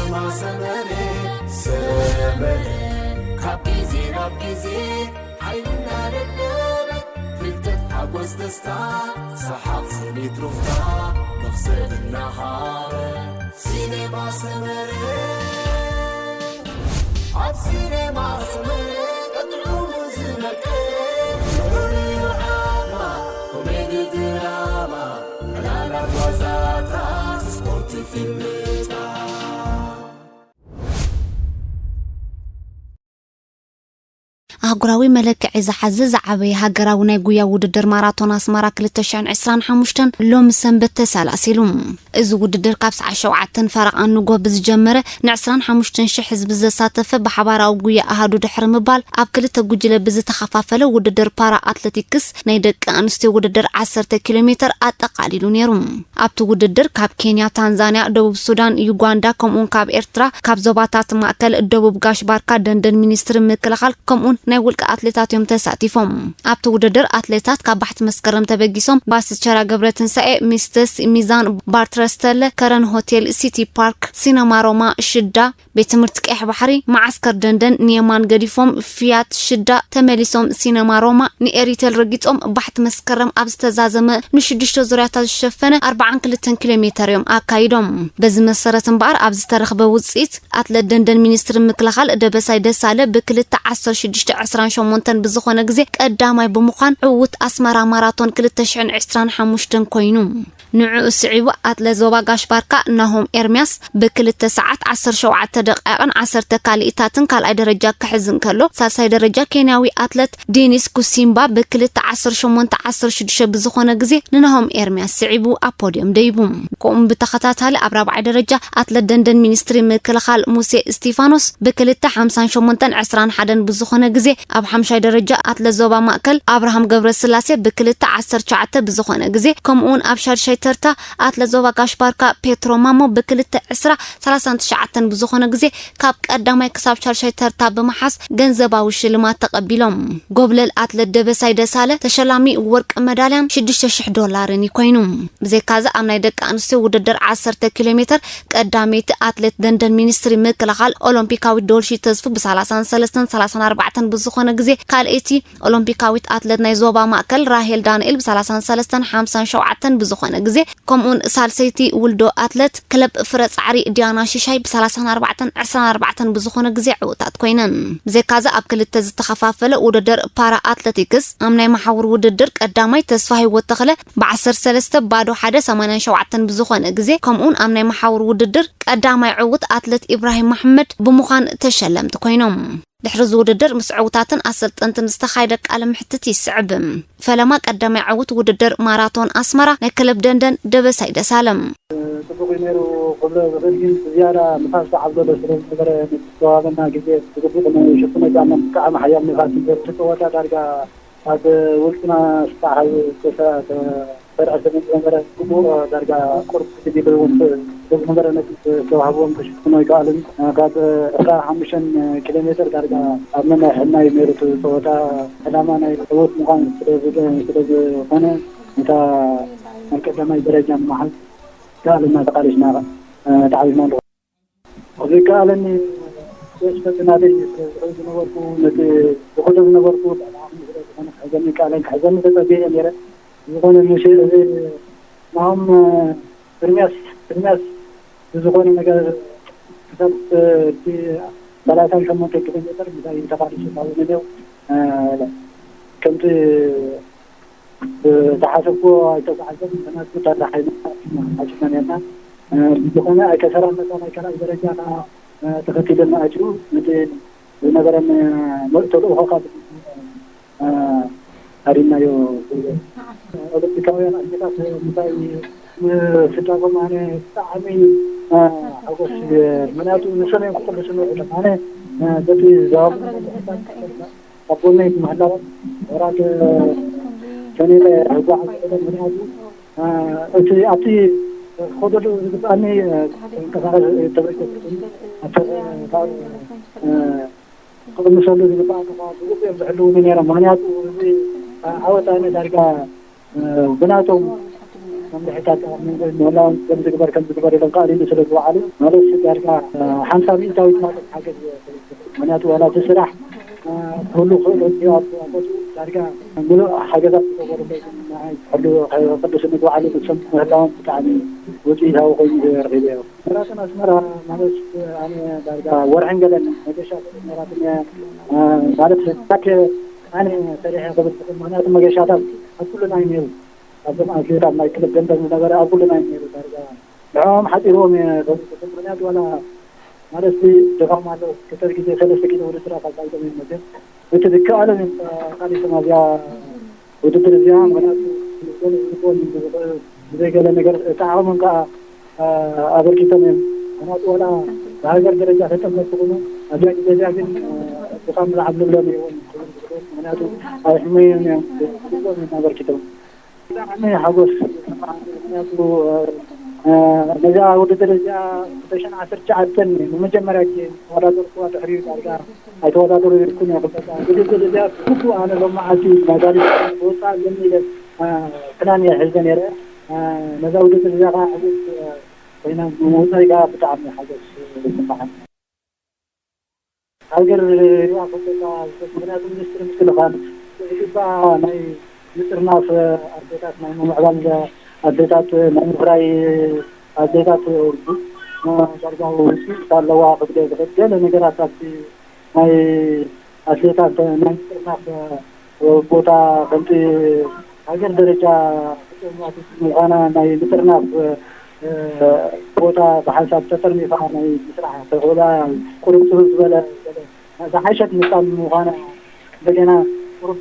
ሰመረ ሰመረ ካብ ግዜ ናብ ግዜ ሓይልና ደደበ ፍልጠት ሓጎስ ደስታ ሰሓቕ ስኒት ሩፍታ መኽሰብ እናሃበ ሲኔማ ሰመረ ኣብ ሲኔማ ሰመረ ቀጥዑ ዝመቀረ ፍቕሪ ዓማ ኮሜዲ ድራማ ዕላላት ዋዛታት ስፖርት ፊልምታት ኣህጉራዊ መለክዒ ዝሓዘ ዝዓበየ ሃገራዊ ናይ ጉያ ውድድር ማራቶን ኣስመራ ክልተ ሽሕን ዕስራን ሓሙሽተን ሎሚ ሰንበት ተሰላሲሉ። እዚ ውድድር ካብ ሰዓት ሸውዓተን ፈረቓ ንጎ ብዝጀመረ ን ዕስራን ሓሙሽተን ሽሕ ህዝቢ ዘሳተፈ ብሓባራዊ ጉያ ኣሃዱ ድሕሪ ምባል ኣብ ክልተ ጉጅለ ብዝተኸፋፈለ ውድድር ፓራ ኣትለቲክስ ናይ ደቂ ኣንስትዮ ውድድር ዓሰርተ ኪሎ ሜተር ኣጠቓሊሉ ነይሩ። ኣብቲ ውድድር ካብ ኬንያ፣ ታንዛንያ፣ ደቡብ ሱዳን፣ ዩጋንዳ ከምኡውን ካብ ኤርትራ ካብ ዞባታት ማእከል ደቡብ ጋሽ ባርካ ደንደን ሚኒስትሪ ምክልኻል ከምኡውን ናይ ውልቂ ኣትሌታት እዮም ተሳቲፎም። ኣብቲ ውድድር ኣትሌታት ካብ ባሕቲ መስከረም ተበጊሶም ባስቸራ ገብረትንሳኤ፣ ሚስተስ ሚዛን፣ ባርትረስተለ፣ ከረን ሆቴል፣ ሲቲ ፓርክ፣ ሲነማ ሮማ፣ ሽዳ፣ ቤት ትምህርቲ ቀይሕ ባሕሪ፣ መዓስከር ደንደን ንየማን ገዲፎም ፊያት ሽዳ ተመሊሶም ሲነማ ሮማ ንኤሪቴል ረጊጾም ባሕቲ መስከረም ኣብ ዝተዛዘመ ንሽዱሽተ ዙርያታት ዝሸፈነ ኣርብዓን ክልተን ኪሎ ሜተር እዮም ኣካይዶም። በዚ መሰረት እምበኣር ኣብ ዝተረኽበ ውፅኢት ኣትለት ደንደን ሚኒስትሪ ምክልኻል ደበሳይ ደሳለ ብክልተ ዓሰርተ ሽዱሽተ ዕስራን ሸሞንተን ብዝኾነ ግዜ ቀዳማይ ብምዃን ዕውት ኣስመራ ማራቶን ክልተ ሽሕን ዕስራን ሓሙሽተን ኮይኑ። ንዕኡ ስዒቡ ኣትለት ዞባ ጋሽ ባርካ ናሆም ኤርምያስ ብክልተ ሰዓት ዓሰርተ ሸውዓተ ደቂቕን ዓሰርተ ካልኢታትን ካልኣይ ደረጃ ክሕዝ እንከሎ፣ ሳልሳይ ደረጃ ኬንያዊ ኣትለት ዴኒስ ኩሲምባ ብክልተ ዓሰርተ ሸሞንተ ዓሰርተ ሽዱሽተ ብዝኾነ ግዜ ንናሆም ኤርምያስ ስዒቡ ኣብ ፖድዮም ደይቡ። ከምኡ ብተኸታታሊ ኣብ ራብዓይ ደረጃ ኣትለት ደንደን ሚኒስትሪ ምክልኻል ሙሴ እስቲፋኖስ ብክልተ ሓምሳን ሸሞንተን ዕስራን ሓደን ብዝኾነ ግዜ ኣብ ሓምሻይ ደረጃ ኣትለት ዞባ ማእከል ኣብርሃም ገብረስላሴ ብክልተ ዓሰርተ ትሽዓተ ብዝኾነ ግዜ ከምኡውን ኣብ ሻድሻይ ተርታ ኣትለት ዞባ ጋሽ ባርካ ፔትሮ ማሞ ብክልተ ዕስራ ሰላሳን ትሽዓተን ብዝኾነ ግዜ ካብ ቀዳማይ ክሳብ ሻድሻይ ተርታ ብምሓዝ ገንዘባዊ ሽልማት ተቐቢሎም። ጎብለል ኣትለት ደበሳይ ደሳለ ተሸላሚ ወርቂ መዳልያን ሽዱሽተ ሽሕ ዶላርን እዩ ኮይኑ። ብዘይካዚ ኣብ ናይ ደቂ ኣንስትዮ ውድድር ዓሰርተ ኪሎ ሜተር ቀዳመይቲ ኣትሌት ደንደን ሚኒስትሪ ምክልኻል ኦሎምፒካዊት ዶልሺ ተስፉ ብ ሰላሳን ሰለስተን ሰላሳን ኣርባዕተን ብዝኾነ ግዜ ካልኣይቲ ኦሎምፒካዊት ኣትለት ናይ ዞባ ማእከል ራሄል ዳንኤል ብ ሰላሳን ሰለስተን ሓምሳን ሸውዓተን ብዝኾነ ግዜ ከምኡውን ሳልሰይቲ ውልዶ ኣትለት ክለብ ፍረ ጻዕሪ ዲያና ሽሻይ ብ ሰላሳን ኣርባዕተን ዕስራን ኣርባዕተን ብዝኾነ ግዜ ዕውታት ኮይነን። ብዘይካዚ ኣብ ክልተ ዝተኸፋፈለ ውድድር ፓራ ኣትለቲክስ ኣብ ናይ መሓውር ውድድር ቀዳማይ ተስፋ ህይወት ተኽለ ብ ዓሰርተ ሰለስተ ባዶ ሓደ ሰማንያን ሸውዓተን ብዝኾነ ግዜ ከምኡውን ኣብ ናይ መሓውር ውድድር ቀዳማይ ዕውት ኣትለት ኢብራሂም መሓመድ ብምዃን ተሸለምቲ ኮይኖም። ድሕሪ እዚ ውድድር ምስ ዕውታትን ኣሰልጠንትን ዝተኻየደ ቃለ ምሕትት ይስዕብ። ፈለማ ቀዳማይ ዕውት ውድድር ማራቶን ኣስመራ ናይ ክለብ ደንደን ደበሳይ ደሳለም። ፅቡቕ እዩ ነይሩ ክብሎ ዝኽእል ግን ዝያዳ ንፋስ ዝዓብለሎ ስለ ዝነበረ ነቲ ዝተዋህበና ግዜ ብግቡእ ክንሽፍኖ ኣይከኣልናን። ብጣዕሚ ሓያል ንፋስ እዩ ነይሩ። እቲ ፀወታ ዳርጋ ኣብ ውልቅና ስጣሕ ዝተሰርዐ ስለ ዝነበረ ግቡእ ዳርጋ ቁሩብ ክፍል ይብል እውን ስለ ዝነበረ ነቲ ዝተዋህብዎም ክሽፍኖ ኣይከኣሉን። ካብ ዕስራ ሓሙሽተ ኪሎ ሜትር ዳርጋ ኣብ ነናይ ሕድና እዩ ነይሩ እቲ ፀወታ። ዕላማ ናይ ዕውት ምዃን ስለ ዝኾነ ነታ ናይ ቀዳማይ ደረጃ ንምሓዝ ከኣልና ተቓሊስና ተዓዊትና ኣለኹ። ዝከኣለኒ ስፖርት ናተይ ዝኸይድ ዝነበርኩ ነቲ ዝኸዶ ዝነበርኩ ልዕሊ ዓቕሚ ስለ ዝኾነ ክሕዘኒ ይከኣለኒ ክሕዘኒ ተፀቢየ እየ ነይረ። ዝኾነ ሙሴ እዚ ናሆም ኤርምያስ ኤርምያስ ብዝኾነ ነገር ክሳብ እቲ ሰላሳን ሸሞንተ ኪሎ ሜትር ምሳይ ተቓሊሱ ካብ ነኔው ከምቲ ዝሓሰብኩዎ ኣይተጓዓዘን። ምኽንያቱ ታላ ሓይልና ሓሲብና ነርና። ብዝኾነ ኣይከሰራን መፃን ኣይከላእ ደረጃ ከዓ ተኸቲለና ኣትዩ ነቲ ዝነበረን ተልእኾ ካብ ኣሪናዮ። ኦሎምፒካውያን ኣትሌታት ምሳይ ምስታፎም ኣነ ብጣዕሚ ሓጎስ ምክንያቱ ንሶም እዮም ክቅልስሉ ውዕሎም ኣነ በቲ ዝሃቡ ካብ ጎነይ ብምህላዎም ወራት ሰኔተ ህጓዓዝ ውዕሎም ምክንያቱ እቲ ኣብቲ ክኸደሉ ዝግባኣኒ ተንቀሳቀስ ተበጀ ክቅንሰሉ ዝግባእ ብግቡእ እዮም ዝሕልውኒ ነይሮም። ምክንያቱ እዚ ዓወት ኣነ ዳርጋ ብናቶም መምርሒታት ኣብ መንጎ ምህላዎም ከም ዝግበር ከም ዝግበር ኢሎም ከኣሊሉ ስለ ዝወዓሉ ማለት ዳርጋ ሓምሳ ሚእታዊት ማለት ሓገዝ። ምክንያቱ ዋላ እቲ ስራሕ ኩሉ ክእለት ዳርጋ ምሉእ ሓገዛት ዝገበሩ ንዓይ ክሕሉ ቅዱስ ንግባዓሉ ንሶም ምህላዎም ብጣዕሚ ውፅኢታዊ ኮይኑ ረኺበዮ። መራትን ኣስመራ ማለት ኣነ ዳርጋ ወርሕን ገለን መገሻ መራትን ማለት ታክ ኣነ ሰሪሐ ክብል ምክንያቱ መገሻታት ኣብ ኩሉ ናይ ነይሩ ኣብዞም ኣትሌታት ናይ ክለብ ደንበ ዝነበረ ኣብ ኩሉ ናይ ነይሩ ዳርጋ ንዕኦም ሓፂርዎም እየ። ምክንያቱ ዋላ ማለት ድኻም ኣሎ ክልተ ግዜ ሰለስተ ግዜ ውድድራት ኣሳይቶም እዮም መቸም እቲ ዝከኣሎም እዮም ተቃሊሶም ኣብዚኣ ውድድር እዚኣ ምክንያቱ ዝኮነ ዝኮን ብዘይገለ ነገር እቲ ዓቕሞም ከዓ ኣበርኪቶም እዮም። ምክንያቱ ዋላ ብሃገር ደረጃ ተጠመት ዝኮኑ ኣብዚኣ ግዜ እዚኣ ግን ድኻም ዝዓብልሎም እዮም። ምክንያቱ ኣይሕመዮም እዮም ዝብሎም እዮም ኣበርኪቶም። ብጣዕሚ ሓጎስ ይስምዓኒ፣ ምክንያቱ ነዛ ውድድር እዚኣ ክልተ ሽሕን ዓሰርተ ትሽዓተን ንመጀመርያ ግዜ ተወዳደርኩዋ፣ ድሕሪኡ ዳርጋ ኣይተወዳደሩ ይኩን እየ ክበታ ውድድር እዚኣ ኩሉ ኣነ ሎም መዓልቲ መዳሊት ክወፅኣ ኣለኒ ኢለ ፕላን እየ ሒዘ ነይረ። ነዛ ውድድር እዚኣ ከዓ ዕዉት ኮይና ብምውፃይ ከዓ ብጣዕሚ ሓጎስ ይስምዓኒ። ሃገር ሪዋ ከበታ ምክንያቱ ሚኒስትሪ ምክልኻል ዝግባእ ናይ ምጥርናፍ ኣዴታት ናይ ምምዕባል ኣዴታት ናይ ምፍራይ ኣዴታት ዳርጋ ውፅኢት ኣለዋ ክብለ ዝኽእል ገለ ነገራት ኣብቲ ናይ ኣትሌታት ናይ ምጥርናፍ ቦታ ከምቲ ሃገር ደረጃ ምዃና ናይ ምጥርናፍ ቦታ ብሓንሳብ ተጠርኒፋ ናይ ምስራሕ ተኽእላ ቁርብ ፅብብ ዝበለ ዝሓሸት ምፃ ምዃና እንደገና ቁርብ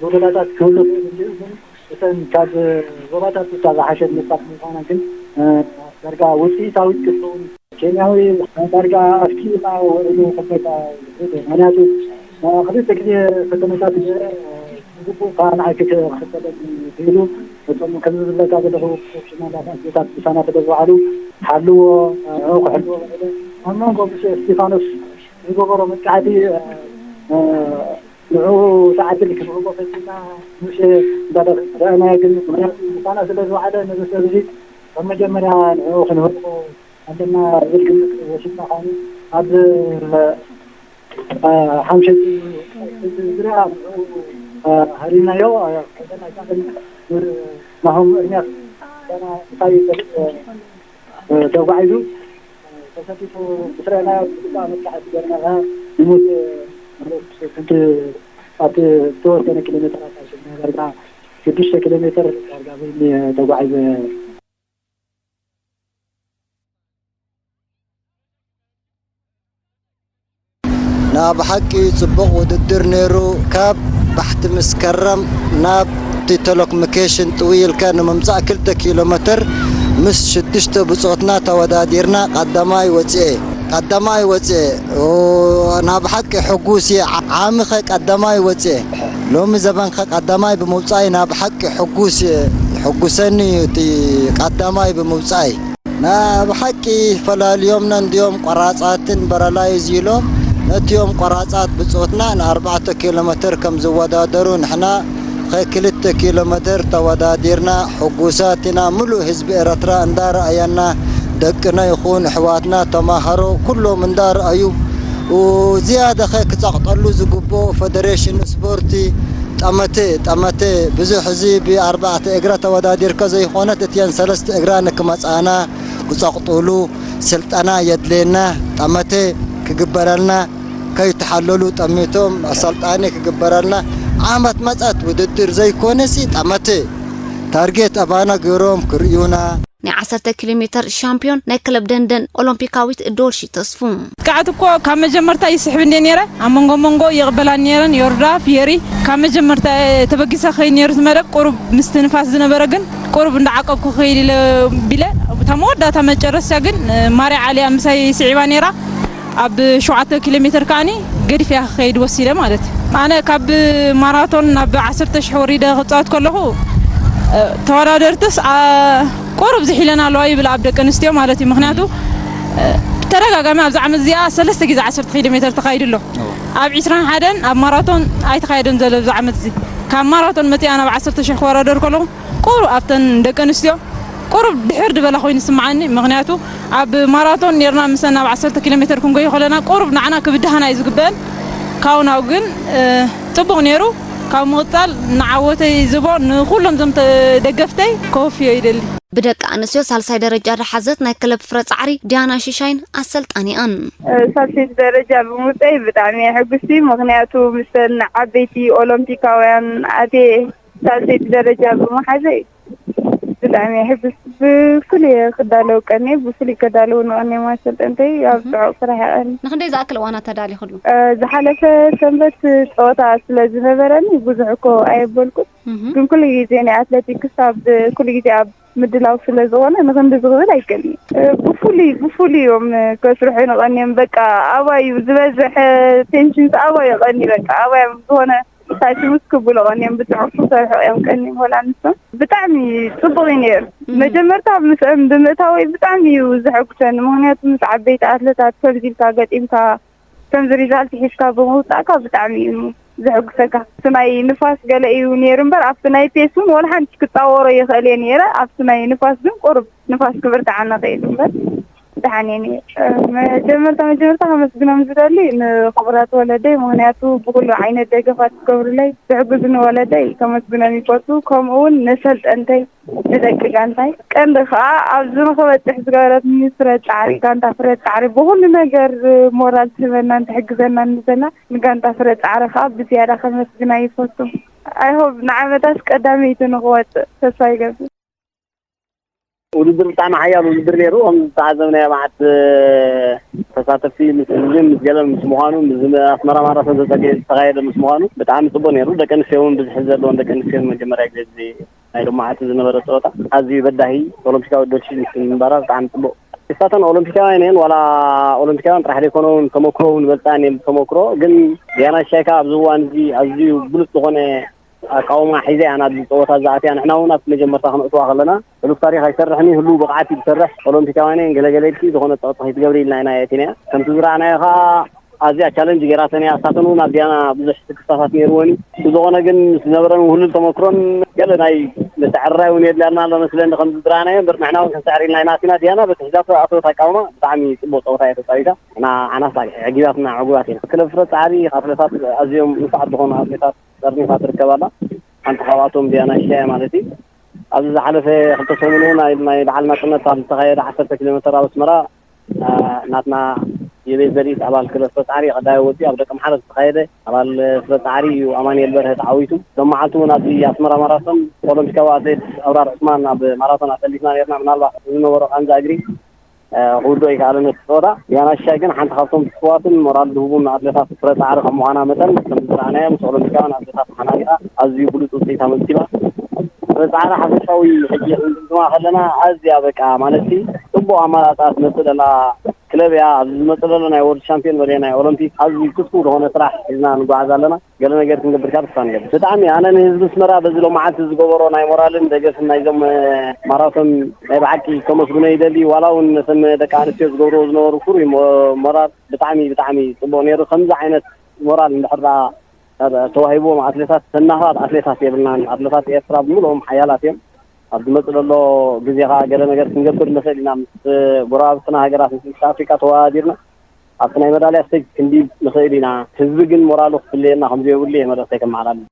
ጎደላታት ክህሉ ይኽእል እንድዩ ግን እተን ካብ ዞባታት እታ ዝሓሸት ምፃ ምዃና ግን ዳርጋ ውፅኢታዊት ክትኸውን ኬንያዊ ዳርጋ ኣስኪማ ውዒሉ ክበታ ይኽእል ምክንያቱ ክልተ ግዜ ከተመሳሲ ዝግቡእ ከዓ ንዓይ ክኽተለኒ ክኢሉ እቶም ከምዚ ዝብለካ ዘለኹ ፕሮፌሽናላት ኣትሌታት ምሳና ስለ ዝወዓሉ ሓልዎ ንዑ ክሕልዎ ውዒለ ኣብ መንጎ ምስ እስቲፋኖስ ዝገበሮ መጥቃዕቲ ንዑ ተዓድል ክንህቦ ፈቲና ሙሴ እንዳረኣናዮ ግን ምክንያቱ ምሳና ስለ ዝወዓለ ነዚ ሰብ እዚ ካብ መጀመርያ ንዑ ክንህቦ ኣለና ዝብል ግምት ወሲድና ከዓኒ ኣብ ሓምሸቲ ዙርያ ንዑ ሃሪምናዮ። ናሆም እርምያስ እንታይ ተጓዒዙ ተሰቲፉ ብስረና ብጣዕሚ መጥቃዕቲ ገርና ንሙት ማለት ኣብቲ ዝተወሰነ ኪሎ ሜትራት ኣብ ዳርጋ ሽዱሽተ ኪሎ ሜትር ዳርጋ በይኒ ተጓዒዘ። ናብ ሓቂ ጽቡቕ ውድድር ነይሩ። ካብ ባሕቲ መስከረም ናብ ቴሌኮሙኒኬሽን ጥውይ ኢልካ ንምምጻእ ክልተ ኪሎ ሜተር ምስ ሽዱሽተ ብጾትና ተወዳዲርና ቀዳማይ ወጽኤ። ቀዳማይ ወጽኤ። ኦ፣ ናብ ሓቂ ሕጉስ እየ። ዓ-፣ ዓሚኸ ቀዳማይ ወጽኤ። ሎሚ ዘበንኸ ቀዳማይ ብምውጻይ ናብ ሓቂ ሕጉስ እየ። ይሕጉሰኒ እዩ እቲ ቀዳማይ ብምውጻይ። ናብ ሓቂ ፈላልዮምና እንድዮም ቆራጻትን በራላይዝ ኢሎም ነቲኦም ቆራጻት ብጾትና ንኣርባዕተ ኪሎ ሜተር ከም ዝወዳደሩ ንሕና ኸ ክልተ ኪሎ ሜተር ተወዳዲርና ሕጉሳት ኢና። ምሉእ ህዝቢ ኤረትራ እንዳረኣየና ደቅና ይኹን ኣሕዋትና ተማሃሮ ኩሎም እንዳረኣዩ ዝያዳ ኸ ክጸቕጠሉ ዝግብኦ ፈደሬሽን ስፖርቲ ጠመተ ጠመተ ብዙሕ እዚ ብኣርባዕተ እግራ ተወዳዲርካ ዘይኾነት እቲአን ሰለስተ እግራ ንክመጻና ክጸቕጥሉ ስልጠና የድልየና። ጠመተ ክግበረልና ከይተሓለሉ ጠሚቶም ኣሰልጣኒ ክግበረልና። ዓመት መጸት ውድድር ዘይኮነሲ ጠመተ ታርጌት ኣባና ገይሮም ክርእዩና። ናይ ዓሰርተ ኪሎ ሜተር ሻምፒዮን ናይ ክለብ ደንደን ኦሎምፒካዊት ዶልሺ ተስፉ። መጥቃዕቲ እኮ ካብ መጀመርታ ይስሕብ እንደ ነይረ ኣብ መንጎ መንጎ ይቕበላ ነይረን ዮርዳ ፊየሪ ካብ መጀመርታ ተበጊሰ ከይ ነይሩ ዝመደብ ቁሩብ ምስቲ ንፋስ ዝነበረ ግን ቁሩብ እንዳዓቀብኩ ክኸይድ ኢለ ቢለ እታ መወዳእታ መጨረስታ ግን ማርያ ዓሊያ ምሳይ ስዒባ ነይራ ኣብ ሸውዓተ ኪሎ ሜትር ከዓኒ ገዲፈያ ክኸይድ ወሲደ ማለት እዩ ኣነ ካብ ማራቶን ናብ ዓሰርተ ሽሕ ወሪደ ክፃወት ከለኹ ተወዳደርትስ ቁሩብ ዝሒለን ኣለዋ ይብል ኣብ ደቂ ኣንስትዮ ማለት እዩ ምክንያቱ ብተደጋጋሚ ኣብዚ ዓመት እዚኣ ሰለስተ ግዜ ዓሰርተ ኪሎ ሜትር ተኻይዱ ኣሎ ኣብ ዒስራን ሓደን ኣብ ማራቶን ኣይተኻየደን ዘሎ ኣብዚ ዓመት እዚ ካብ ማራቶን መፂኣ ናብ ዓሰርተ ሽሕ ክወዳደር ከለኹ ቁሩብ ኣብተን ደቂ ኣንስትዮ ቁሩብ ድሕር ዝበለ ኮይኑ ይስምዓኒ። ምኽንያቱ ኣብ ማራቶን ኔርና፣ ምሰን ኣብ ዓሰርተ ኪሎ ሜትር ክንጎይ ከለና ቁሩብ ንዓና ክብድሃና እዩ ዝግበአን። ካብኡ ናብኡ ግን እ፣ ጽቡቕ ነይሩ። ካብ ምቕጻል ንዓወተይ ዝቦ ንኹሎም ዞም ተ- ደገፍተይ ከወፍዮ ይደሊ። ብደቂ ኣንስትዮ ሳልሳይ ደረጃ ዝሓዘት ናይ ክለብ ፍረ ጻዕሪ ዲያና ሽሻይን ኣሰልጣኒኣን። ሳልሰይቲ ደረጃ ብምውፀይ ብጣዕሚ ሕጉስቲ፣ ምክንያቱ ምስተን ዓበይቲ ኦሎምፒካውያን ኣትየ ሳልሰይቲ ደረጃ ብምሓዘይ ብጣዕሚ ሕጉስ። ብፍሉይ ክዳለው ቀኒ ብፍሉይ ከዳለው ንቀኒ ማሰልጠንተይ ኣብ ጥዑቅ ስራሕ ይቀኒ። ንክንደይ ዝኣክል እዋናት ተዳሊኽሉ? ዝሓለፈ ሰንበት ፀወታ ስለ ዝነበረኒ ብዙሕ እኮ ኣየበልኩት፣ ግን ኩሉ ግዜ ናይ ኣትሌቲክስ ኣብ ኩሉ ግዜ ኣብ ምድላው ስለ ዝኾነ ንክንዲ ዝኽብል ኣይቀኒ። ብፍሉይ ብፍሉይ እዮም ከስርሑ ንቀንዮም። በቃ ኣባዩ ዝበዝሕ ቴንሽንስ ኣባዩ ቀኒ በቃ ኣባዮም ዝኾነ ሳሽሙስ ክብሉ ቀንዮም ብጣዕሚ ክሰርሑ እዮም ቀንዮም። ወላ ንሶም ብጣዕሚ ፅቡቅ እዩ ነይሩ። መጀመርታ ምስኦም ብምእታወይ ብጣዕሚ እዩ ዘሐጉሰኒ። ምክንያቱ ምስ ዓበይቲ ኣትለታት ከምዚ ኢልካ ገጢምካ ከምዚ ሪዛልት ሒዝካ ብምውፃእካ ብጣዕሚ እዩ ዘሐጉሰካ። እቲ ናይ ንፋስ ገለ እዩ ነይሩ እምበር ኣብቲ ናይ ፔስ እውን ወላ ሓንቲ ክፃወሮ ይኽእል እየ ነይረ። ኣብቲ ናይ ንፋስ ግን ቁሩብ ንፋስ ክብርትዓና ክኢሉ እምበር ደሓን እየ ነይረ። መጀመርታ መጀመርታ ከመስግኖም ዝደሊ ንክቡራት ወለደይ፣ ምክንያቱ ብኩሉ ዓይነት ደገፋት ዝገብሩለይ ዝሕግዙኒ ወለደይ ከመስግኖም ይፈቱ። ከምኡ እውን ነሰልጠንተይ ንደቂ ጋንታይ ቀንዲ ከዓ ኣብዚ ንክበፅሕ ዝገበረትኒ ፍረ ፃዕሪ ጋንታ ፍረ ፃዕሪ ብኩሉ ነገር ሞራል ትህበናን ትሕግዘናን ዘላ ንጋንታ ፍረ ፃዕሪ ከዓ ብዝያዳ ከመስግና ይፈቱ። ኣይሆብ ንዓመታት ቀዳመይቲ ንክወፅእ ተስፋ ይገብር። ውድድር ብጣዕሚ ሓያል ውድድር ነይሩ። ከም ዝተዓዘብናዮ መዓት ተሳተፍቲ ምስ ህዝብን ምስ ገለን ምስ ምዃኑ ምስ ኣስመራ ማራቶን ዝተገ- ዝተኻየደ ምስ ምዃኑ ብጣዕሚ ፅቡቅ ነይሩ። ደቂ ኣንስትዮ እውን ብዝሒ ዘለዎን ደቂ ኣንስትዮ ንመጀመርያ ግዜ ናይ ሎማዓቲ ዝነበረ ፀወታ ኣዝዩ በዳሂ ኦሎምፒካዊ ዶልፊን ምንባራ ብጣዕሚ ፅቡቅ። ንሳተን ኦሎምፒካውያን እየን ዋላ ኦሎምፒካውያን ጥራሕ ዘይኮነ እውን ተመክሮ እውን ይበልፃን እየን ብተመክሮ። ግን ዲያና ሻይካ ኣብዚ እዋን እዚ ኣዝዩ ብሉፅ ዝኾነ ኣቃውማ ሒዛ እያ ናብዚ ፀወታ እዚ ኣትያ። ንሕና እውን ኣብቲ መጀመርታ ክነእትዋ ከለና ሕሉፍ ታሪክ ኣይሰርሕን እዩ፣ ህሉው ብቕዓት እዩ ዝሰርሕ። ኦሎምፒካውያን እየን ገለገለ ኢልኪ ዝኾነ ፀቕጢ ከይትገብሪ ኢልና ኢና የእቲናያ። ከምቲ ዝረኣናዮ ከዓ ኣዝያ ቻለንጅ ገይራተን እያ። እሳተን እውን ኣብ ዲያና ብዙሕ ስክፍታታት ነይርወን እዩ። ብዝኾነ ግን ምስ ዝነበረን ውህሉል ተመክሮን ገለ ናይ ምትዕርራይ እውን የድልያና ኣሎ መስለኒ። ከምዚ ዝረኣናዮ እምበር ንሕና እውን ክንስዕር ኢልና ኢና ኣቲና። ዲያና በቲ ሒዛቶ ኣተወት ኣቃውማ ብጣዕሚ ፅቡቅ ፀወታ እያ ተፃዊታ። ንዓና ኣዕጊባትና ዕጉባት ኢና። ክለብ ፍረ ፃዕሪ ኣትሌታት ኣዝዮም ንፉዓት ዝኾኑ ኣትሌታት ጠርኒፋ ትርከብ ኣላ። ሓንቲ ካብኣቶም ዲያና ሽሻይ ማለት እዩ። ኣብዚ ዝሓለፈ ክልተ ሰሙን እውን ናይ ናይ በዓል ናፅነት ኣብ ዝተኻየደ ዓሰርተ ኪሎ ሜትር ኣብ ኣስመራ ናትና የቤት ዘሪት ኣባል ክለብ ፍረ ፃዕሪ ቀዳማይ ወፂኡ። ኣብ ደቂ ምሓረ ዝተኻየደ ኣባል ፍረ ፃዕሪ እዩ ኣማኑኤል በርሀ ተዓዊቱ። ሎም መዓልቲ እውን ኣብዚ ኣስመራ ማራቶን ኦሎምፒካዊ ኣትሌት ኣብራር ዑስማን ኣብ ማራቶን ኣሰሊፍና ነርና። ምናልባት ዝነበሮ ቃንዛ እግሪ ክውድኦ ይከኣለ ነቲ ፀወታ። ዲያና ሽሻይ ግን ሓንቲ ካብቶም ትስዋትን ሞራል ዝህቡን ኣትሌታት ፍረ ፃዕሪ ከም ምዃና መጠን ከም ዝረኣናዮ ምስ ኦሎምፒካውያን ኣትሌታት ተሓናኒቓ ኣዝዩ ብሉፅ ውፅኢት ኣመዝጊባ። ፍረ ፃዕሪ ሓፈሻዊ ሕጂ ክንግምግማ ከለና ኣዝያ በቃ ማለት ጽቡቕ ኣማራፃ ትመፅእ ዘላ ክለብ እያ። ኣብዚ ዝመፅእ ዘሎ ናይ ወርልድ ሻምፒዮን በለ ናይ ኦሎምፒክ ኣዝዩ ክትፉእ ዝኾነ ስራሕ ሒዝና ንጓዓዝ ኣለና። ገለ ነገር ክንገብር ካብ ተስፋ ንገብር። ብጣዕሚ ኣነ ንህዝቢ ኣስመራ በዚ ሎማዓንቲ ዝገበሮ ናይ ሞራልን ደገፍን ናይዞም ማራቶን ናይ ብሓቂ ከመስግኖ ይደሊ። ዋላ እውን ነተን ደቂ ኣንስትዮ ዝገብርዎ ዝነበሩ ፍሩይ ሞራል ብጣዕሚ ብጣዕሚ ፅቡቅ ነይሩ። ከምዚ ዓይነት ሞራል እንድሕር ደኣ ተዋሂብዎም ኣትሌታት ተናኽራት ኣትሌታት የብልናን። ኣትሌታት ኤርትራ ብምልኦም ሓያላት እዮም። ኣብ ዝመፅእ ዘሎ ግዜ ከዓ ገለ ነገር ክንገብር ንኽእል ኢና። ምስ ጎረባብትና ሃገራት ምስ ኣፍሪቃ ተወዳዲርና ኣብቲ ናይ መዳልያ ስቴጅ ክንድይብ ንኽእል ኢና። ህዝቢ ግን ሞራሉ ክፍለየና ከምዘየብሉ እየ መልእኽተይ ከመሓላልፍ።